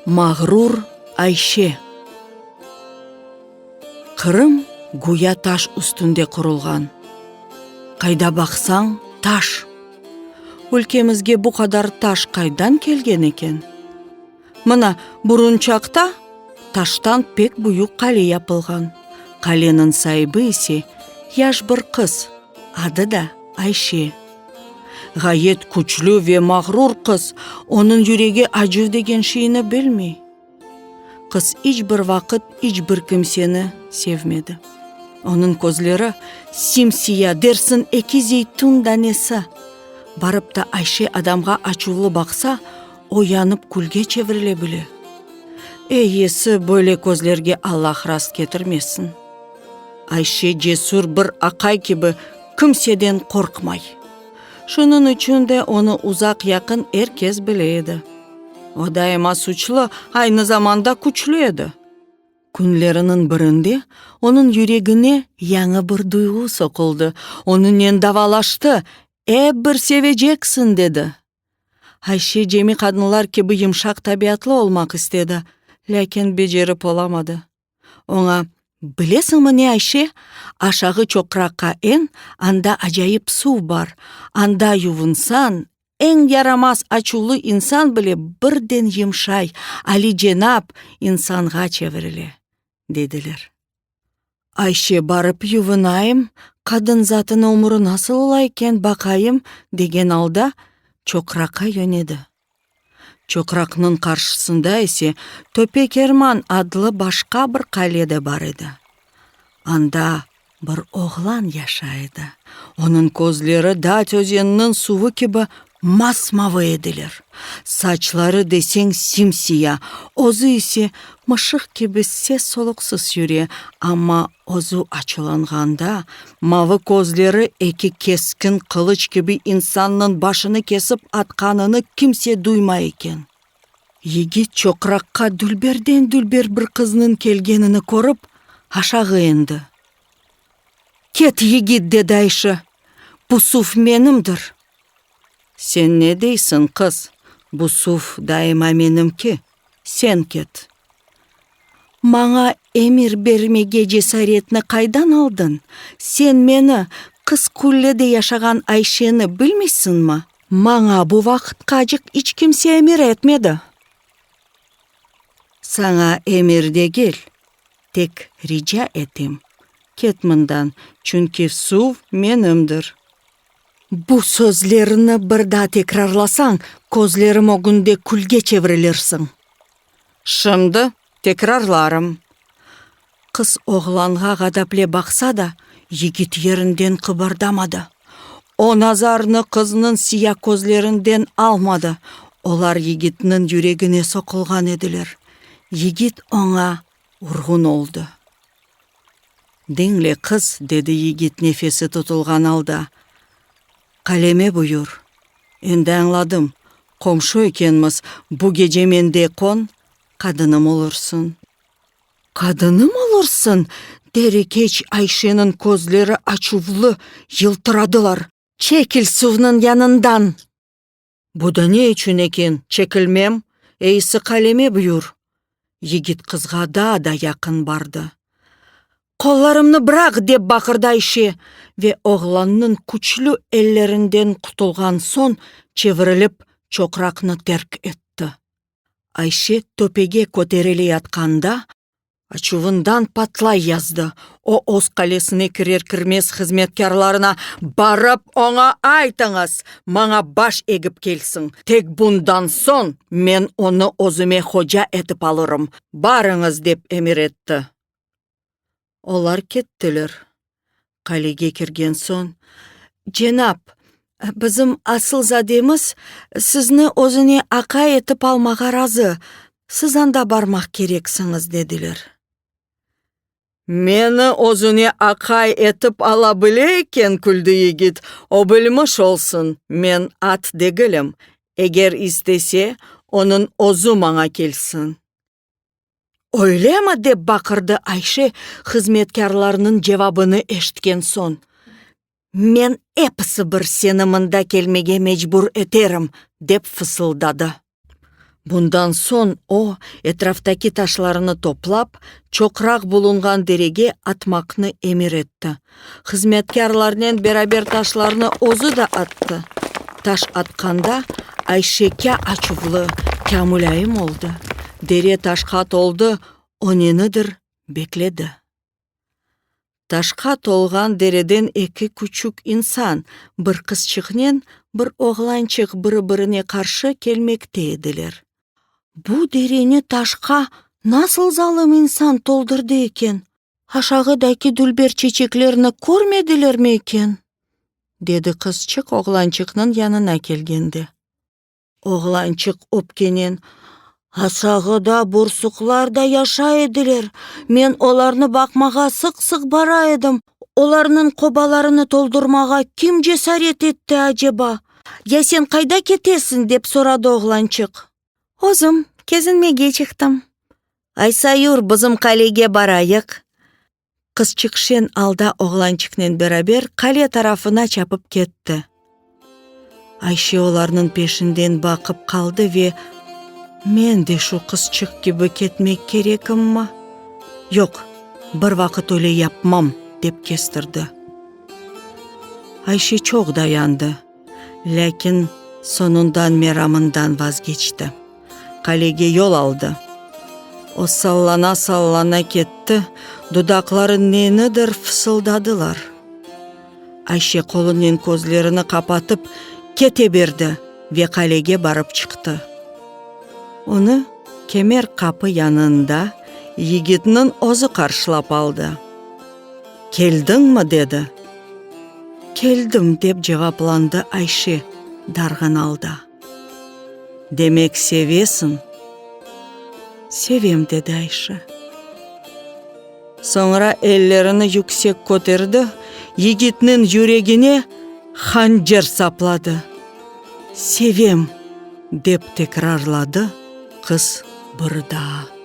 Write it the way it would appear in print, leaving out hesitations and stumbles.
Mağrur Ayşe Qırım güya taş üstünde qurulğan. Qayda baqsañ, taş. Ülkemizge bu qadar taş qaydan kelgen eken? Mına, Burunçaqta taştan pek büyük qale yapılğan. Qaleniñ saibi ise yaş bir qız, adı da Ayşe. Ğayet küçlü ve mağrur qız, onıñ yüregi acıv degen şeyni bilmey. Qız iç bir vaqıt iç bir kimseni sevmedi. Onıñ közleri sim-siya, dersiñ eki zeytün danesi. Barıp ta Ayşe adamğa açuvlı baqsa, o yanıp külge çevirile bile. Eyisi, böyle közlerge Allah rast ketirmesin. Ayşe cesür bir aqay kibi kimseden qorqmay. Şunıñ içün de onı uzaq-yaqın er kes bile edi. O daima suçlu, aynı zamanda küçlü edi. Künleriniñ birinde onıñ yüregine yañı bir duyğu soquldı, onıñnen davalaştı, Ep bir seveceksiñ, dedi. Ayşe cemi qadınlar kibi yımşaq tabiatlı olmaq istedi, lâkin becerip olamadı. Oña, Bilesiñmi ne, Ayşe, aşağı çoqraqqa en, anda acayip suv bar, anda yuvunsañ, eñ yaramaz açuvlı insan bile birden yımşay, alicenap insanğa çevirile, dediler. Ayşe, barıp yuvunayım, qadın zatınıñ ömüri nasıl ola eken, baqayım, degen alda, çoqraqqa yönedi. Çoqraqnıñ qarşısında ise Töpe Kerman adlı başqa bir qale de bar edi. Anda bir oğlan yaşay edi. Onıñ közleri Dat özeniniñ suvı kibi mas-mavı ediler. Saçları deseñ sim-siya, özü ise mışıq kibi ses-soluqsız yüre, amma özü açulanğanda, mavı közleri eki keskin qılıç kibi insannıñ başını kesip atqanını kimse duymay eken. Yigit çoqraqqa dülberden-dülber bir qıznıñ kelgenini körip, aşağı endi. Ket, yigit, dedi Ayşe, bu suv menimdir. Sen ne deysiñ, qız, bu suv daima menimki, sen ket. Maña emir bermege cesaretni qaydan aldıñ? Sen meni, Qız Qullede yaşağan Ayşeni bilmeysiñmi? Maña bu vaqıtqacıq iç kimse emir etmedi. Saña emir degil, tek rica etem, ket mından, çünki suv menimdir. Bu sözlerni bir daa tekrarlasañ, közlerim ögünde külge çevirilirsiñ. Şimdi tekrarlarım. Qız oğlanğa ğadaple baqsa da, yigit yerinden qıbırdamadı. O nazarını qıznıñ siya közlerinden almadı, olar yigitniñ yüregine soqulğan ediler. Yigit oña urğun oldı. Diñle, qız, dedi yigit nefesi tutulğan alda, qaleme buyur. Endi añladım, qomşu ekenmiz, bu gece mende qon, qadınım olursıñ. Qadınım olursıñ? der ekeç Ayşeniñ közleri açuvlı yıltıradılar. Çekil suvnıñ yanından! Bu da ne içün eken, çekilmem, eyisi qaleme buyur. Yigit qızğa daa da yaqın bardı. Qollarımnı bıraq! dep baqırdı Ayşe ve oğlannıñ küçlü ellerinden qutulğan soñ, çevirilip, çoqraqnı terk etti. Ayşe töpege köterileyatqanda, açuvından patlay yazdı. O, öz qalesine kirer-kirmez hızmetkârlarına, Barıp oña aytıñız, maña baş egip kelsin, tek bundan soñ men onı özüme hoca etip alırım, barıñız, dep emir etti. Olar kettiler. Qalege kirgen soñ, Cenap, bizim asılzademiz sizni özüne aqay etip almağa razı, siz anda barmaq kereksiñiz, dediler. Meni özüne aqay etip ala bile eken, küldi yigit, o bilmiş olsun, men at degilim, eger istese, onıñ özü maña kelsin. Öylemi? dep baqırdı Ayşe hızmetkârlarnıñ cevabını eşitken soñ. Men episi bir seni mında kelmege mecbur eterim, dep fısıldadı. Bundan soñ o, etraftaki taşlarnı toplap, çoqraq bulunğan derege atmaqnı emir etti. Hızmetkârlarnen beraber taşlarnı özü de attı. Taş atqanda, Ayşe kâ açuvlı, kâ mulâyim oldı. Dere taşqa toldı, o nenidir bekledi. Taşqa tolğan dereden eki küçük insan, bir qızçıqnen bir oğlançıq biri-birine qarşı kelmekte ediler. Bu dereni taşqa nasıl zalım insan toldurdı eken? Aşağıdaki dülber çeçeklerni körmedilermi eken? dedi qızçıq oğlançıqnıñ yanına kelgende. Oğlançıq öpkenen, Aşağıda borsuqlar da yaşay ediler. Men olarnı baqmağa sıq-sıq bara edim. Olarnıñ qobalarını toldurmağa kim cesaret etti, aceba? Ya sen qayda ketesiñ? dep soradı oğlançıq. Özüm kezinmege çıqtım. Aysa yur, bizim qalege barayıq. Qızçıq şeñ alda oğlançıqnen beraber qale tarafına çapıp ketti. Ayşe olarnıñ peşinden baqıp qaldı ve, Men de şu qızçıq kibi ketmek kerekimmi? Yoq, bir vaqıt öyle yapmam, dep kestirdi. Ayşe çoq dayandı, lâkin soñundan meramından vazgeçti. Qalege yol aldı. O sallana-sallana ketti, dudaqları nenidir fısıldadılar. Ayşe qolunen közlerini qapatıp, kete berdi ve qalege barıp çıqtı. Onı kemer qapı yanında yigitniñ özü qarşılap aldı. Keldiñmi? dedi. Keldim, dep cevaplandı Ayşe darğın alda. Demek sevesiñ? Sevem, dedi Ayşe. Soñra ellerini yüksek köterdi, yigitniñ yüregine hancer sapladı. Sevem, dep tekrarladı qız bir daa.